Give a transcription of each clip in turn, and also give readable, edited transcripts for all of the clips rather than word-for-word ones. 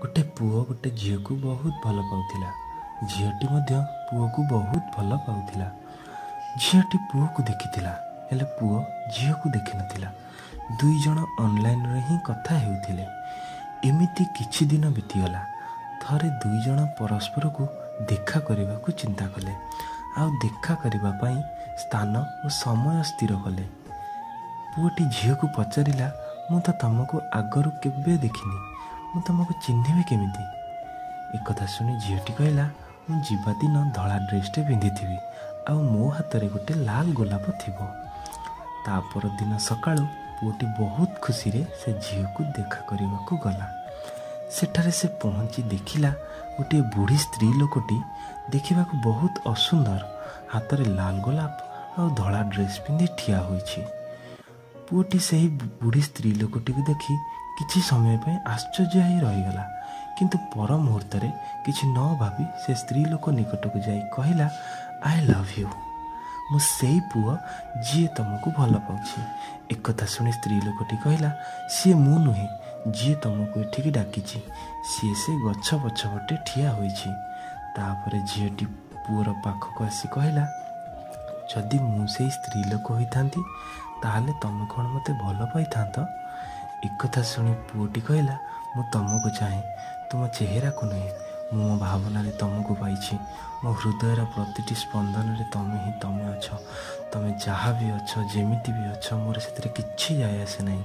ଗୋଟେ ପୁଅ ଗୋଟେ ଝିଅକୁ ବହୁତ ଭଲ ପାଉଥିଲା। ଝିଅଟି ମଧ୍ୟ ପୁଅକୁ ବହୁତ ଭଲ ପାଉଥିଲା। ଝିଅଟି ପୁଅକୁ ଦେଖିଥିଲା, ହେଲେ ପୁଅ ଝିଅକୁ ଦେଖିନଥିଲା। ଦୁଇ ଜଣ ଅନଲାଇନରେ ହିଁ କଥା ହେଉଥିଲେ। ଏମିତି କିଛି ଦିନ ବିତିଗଲା। ଥରେ ଦୁଇ ଜଣ ପରସ୍ପରକୁ ଦେଖା କରିବାକୁ ଚିନ୍ତା କଲେ, ଆଉ ଦେଖା କରିବା ପାଇଁ ସ୍ଥାନ ଓ ସମୟ ସ୍ଥିର କଲେ। ପୁଅଟି ଝିଅକୁ ପଚାରିଲା, ମୁଁ ତ ତମକୁ ଆଗରୁ କେବେ ଦେଖିନି, ମୁଁ ତମକୁ ଚିହ୍ନିବି କେମିତି? ଏକଥା ଶୁଣି ଝିଅଟି କହିଲା, ମୁଁ ଯିବା ଦିନ ଧଳା ଡ୍ରେସଟେ ପିନ୍ଧିଥିବି ଆଉ ମୋ ହାତରେ ଗୋଟେ ଲାଲ ଗୋଲାପ ଥିବ। ତା ପରଦିନ ସକାଳୁ ପୁଅଟି ବହୁତ ଖୁସିରେ ସେ ଝିଅକୁ ଦେଖା କରିବାକୁ ଗଲା। ସେଠାରେ ସେ ପହଞ୍ଚି ଦେଖିଲା ଗୋଟିଏ ବୁଢ଼ୀ ସ୍ତ୍ରୀ ଲୋକଟି ଦେଖିବାକୁ ବହୁତ ଅସୁନ୍ଦର, ହାତରେ ଲାଲ ଗୋଲାପ ଆଉ ଧଳା ଡ୍ରେସ୍ ପିନ୍ଧି ଠିଆ ହୋଇଛି। ପୁଅଟି ସେହି ବୁଢ଼ୀ ସ୍ତ୍ରୀ ଲୋକଟିକୁ ଦେଖି କିଛି ସମୟ ପାଇଁ ଆଶ୍ଚର୍ଯ୍ୟ ହେଇ ରହିଗଲା, କିନ୍ତୁ ପର ମୁହୂର୍ତ୍ତରେ କିଛି ନ ଭାବି ସେ ସ୍ତ୍ରୀ ଲୋକ ନିକଟକୁ ଯାଇ କହିଲା, I love you, ମୁଁ ସେଇ ପୁଅ ଯିଏ ତମକୁ ଭଲ ପାଉଛି। ଏକଥା ଶୁଣି ସ୍ତ୍ରୀ ଲୋକଟି କହିଲା, ସିଏ ମୁଁ ନୁହେଁ ଯିଏ ତମକୁ ଏଠିକି ଡାକିଛି, ସିଏ ସେ ଗଛ ପଛପଟେ ଠିଆ ହୋଇଛି। ତାପରେ ଝିଅଟି ପୁଅର ପାଖକୁ ଆସି କହିଲା, ଯଦି ମୁଁ ସେଇ ସ୍ତ୍ରୀ ଲୋକ ହୋଇଥାନ୍ତି ତାହେଲେ ତମେ କ'ଣ ମୋତେ ଭଲ ପାଇଥାନ୍ତ? ଏକଥା ଶୁଣି ପୁଅଟି କହିଲା, ମୁଁ ତମକୁ ଚାହେଁ, ତୁମ ଚେହେରାକୁ ନୁହେଁ। ମୁଁ ମୋ ଭାବନାରେ ତମକୁ ପାଇଛି, ମୋ ହୃଦୟର ପ୍ରତିଟି ସ୍ପନ୍ଦନରେ ତମେ ହିଁ ତମେ ଅଛ। ତମେ ଯାହା ବି ଅଛ, ଯେମିତି ବି ଅଛ, ମୋର ସେଥିରେ କିଛି ଯାଏ ଆସେ ନାହିଁ।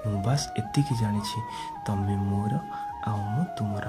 ମୁଁ ବାସ୍ ଏତିକି ଜାଣିଛି, ତମେ ମୋର ଆଉ ମୁଁ ତୁମର।